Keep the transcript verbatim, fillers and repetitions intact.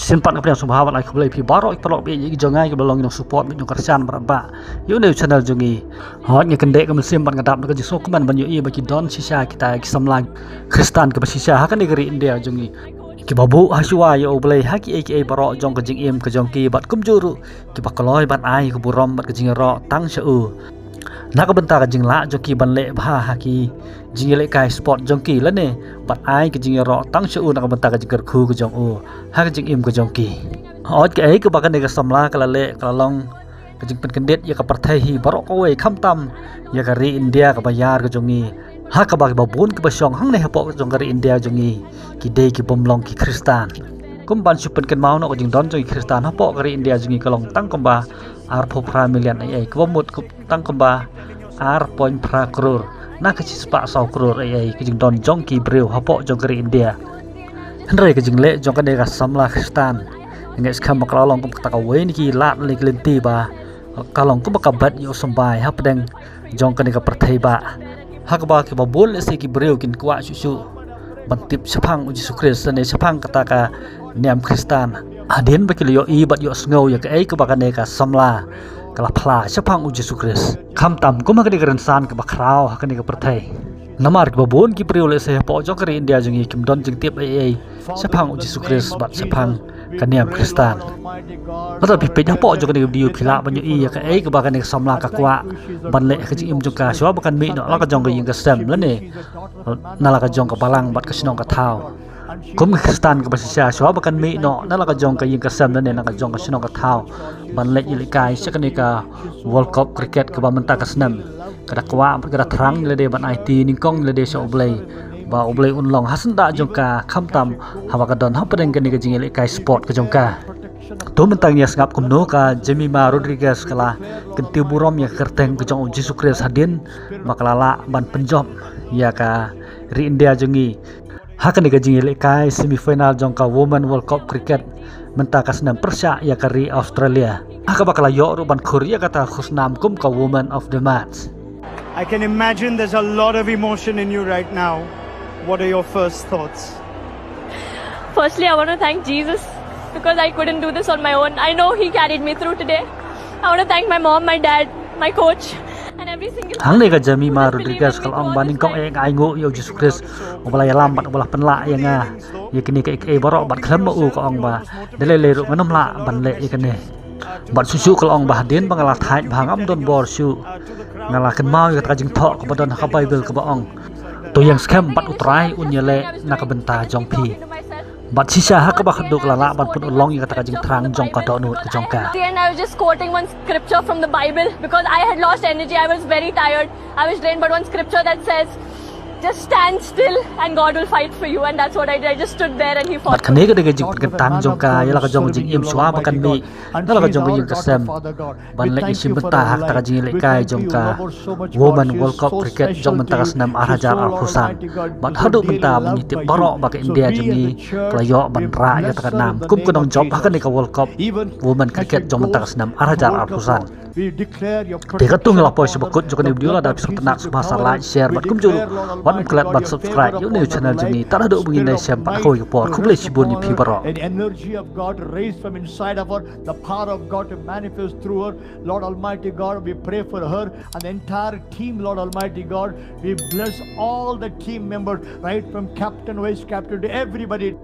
Sien pat nga pdiang sngewbha bad ai khublei phi baroh ki paralok bad ïa ki jong nga kiba long nongsupport bad nongkyrshan bad ba ïa une u channel jong ngi. Hooid nga kyndit ka mynsiem bad nga dap na ka jingsngewkmen ban ïohi ba ki don shisha kita ki samla Khristan kiba shisha ha kane ka ri India jong ngi, kiba buh ha shuwa ïa U Blei ha kiei kiei baroh jong ka jingim ka jong ki bad kumjuh ruh kiba kloi ban ai ka burom bad ka jingïaroh tang sha u na ka bynta ka jinglah jong ki ban leh bha ha ki jingïalehkai sport jong ki lane ban ai ka jingïaroh tang sha u na ka bynta ka jingkyrkhu ka jong u ha ka jingim ka jong ki. Hooid kaei kaba kane ka samla ka la leh ka la long ka jingpynkyndit ïa ka pyrthei hi baroh kawei, khamtam ïa ka ri India kaba ïar ka jong ngi, ha kaba kiba bun kiba shong hangne hapoh jong ka ri India jong ngi ki dei ki bym long ki Khristan. Kum ban shu pynkynmaw noh, ka jingdon jong ki Khristan hapoh ka ri India jong ngi ka long tang kumba arphew phra million ei ei, kaba mut kum tang kumba ar point phra klur na ka shispah saw klur ei ei ka jingdon jong ki briew hapoh jong ka ri India. Hynrei ka jingleh jong kane ka samla Khristan, nga ngeit skhem ba ka la long kum kata kawei na ki lad lane ki lynti ba ka long kum ba ka bet ïa u symbai hapdeng jong kane ka pyrthei ba ha kaba kiba bun lehse ki briew kin kwah shuh shuh ban tip shaphang U Jisu Khrist lane shaphang kata ka niam Khristan hadien ba ki la ïohi bad ïohsngew ïa kaei kaba kane ka samla ka la phla shaphang U Jisu Khrist, khamtam kum ha kane ka rynsan kaba khraw ha kane ka pyrthei. Namar kiba bun ki briew lehse hapoh jong ka ri India jong ngi kim don jingtip ei ei shaphang U Jisu Khrist bad shaphang ka niam Khristan. Lada phi peit hapoh jong kane ka video phi lah ban ïohi ïa kaei kaba kane ka samla ka kwah ban leh ha ka jingim jong ka, shuwa ba kan mih noh na la ka jong ka ïing ka sem lane na la ka jong ka balang bad ka shnong ka thaw. Kum ka Khristan kaba shisha, shuwa ba kan mih noh na la ka jong ka ïing ka sem lane na ka jong ka shnong ka thaw ban leh ïalehkai sha kane ka World Cup Cricket kaba mynta ka snem, ka da kwah bad ka da thrang ïa lade ban aiti nyngkong ïa lade sha U Blei ba U Blei un long ha syndah jong ka, khamtam haba ka don hapdeng kane ka jingïalehkai sport ka jong ka. To mynta ngin ïa sngap kumno ka Jemima Rodriguez ka la kyntiew burom ïa ka kyrteng ka jong U Jisu Khrist hadien ba ka la lah ban pynjop ïa ka ri India jong ngi ha kane ka jingïalehkai semi final jong ka Women World Cup Cricket mynta ka snem pyrshah ïa ka ri Australia, ha kaba ka la ïoh ruh ban khur ïa kata ka khusnam kum ka Woman of the Match. I can imagine there's a lot of emotion in you right now. What are your first thoughts? Firstly, I want to thank Jesus because I couldn't do this on my own. I know He carried me through today. I want to thank my mom, my dad, my coach, and every single Hangne ka person who Jemima just believed Rodriguez in ka me la ong ba throughout this nyngkong time. eh nga ainguh ïa U Jisu Khrist uba la ïalam bad uba la pynlah ïa nga ïa kine kiei kiei baroh, bad khlem ma u ka ong ba da lei lei ruh ngan ym lah ban leh ïa kane. Bad shuh shuh ka la ong ba hadien ba nga la thait bha ngam don bor shuh, nga la kynmaw ïa kata ka jingthoh kaba don ha ka Baibl kaba ong, to ïeng skhem bad U Trai un ïaleh na ka bynta jong phi. Bad shisha ha kaba khatduh ka la lah ban pynurlong ïa kata ka jingthrang jong ka dohnud ka jong ka. At the end, I was just quoting one scripture from the Bible because I had lost energy. I was very tired. I was drained. But one scripture that says, just stand still and God will fight for you. And that's what I did. I just stood there and He fought. Bad kane ka dei ka jingpynkyntang jong ka ïa la ka jong ka jingim shuwa ba kan mih na la ka jong ka ïing ka sem ban leit ïashim bynta ha kata ka jingïalehkai jong ka Women World Cup Cricket jong mynta ka snem ar hajar arphew san. Bad haduh mynta ba ngi tip baroh ba ka India jong ngi ka la ïoh ban rah ïa kata ka nam kum ka nongjop ha kane ka World Cup Women Cricket jong mynta ka snem ar hajar arphew san. Te katto ngi la poi sha ba kut jong kane ka video, lada phi sngewtynnat sngewbha sa like, share bad kumjuh ruh wat nym klet ban subscribe ïa une u channel jong ngi. Tad haduh ba ngin ïashem pat ha kawei ka por, khublei shibun ïa phi baroh. An energy of God raised from inside of her, the power of God to manifest through her. Lord Almighty God, we pray for her and the entire team, Lord Almighty God. We bless all the team members, right from captain, vice captain to everybody.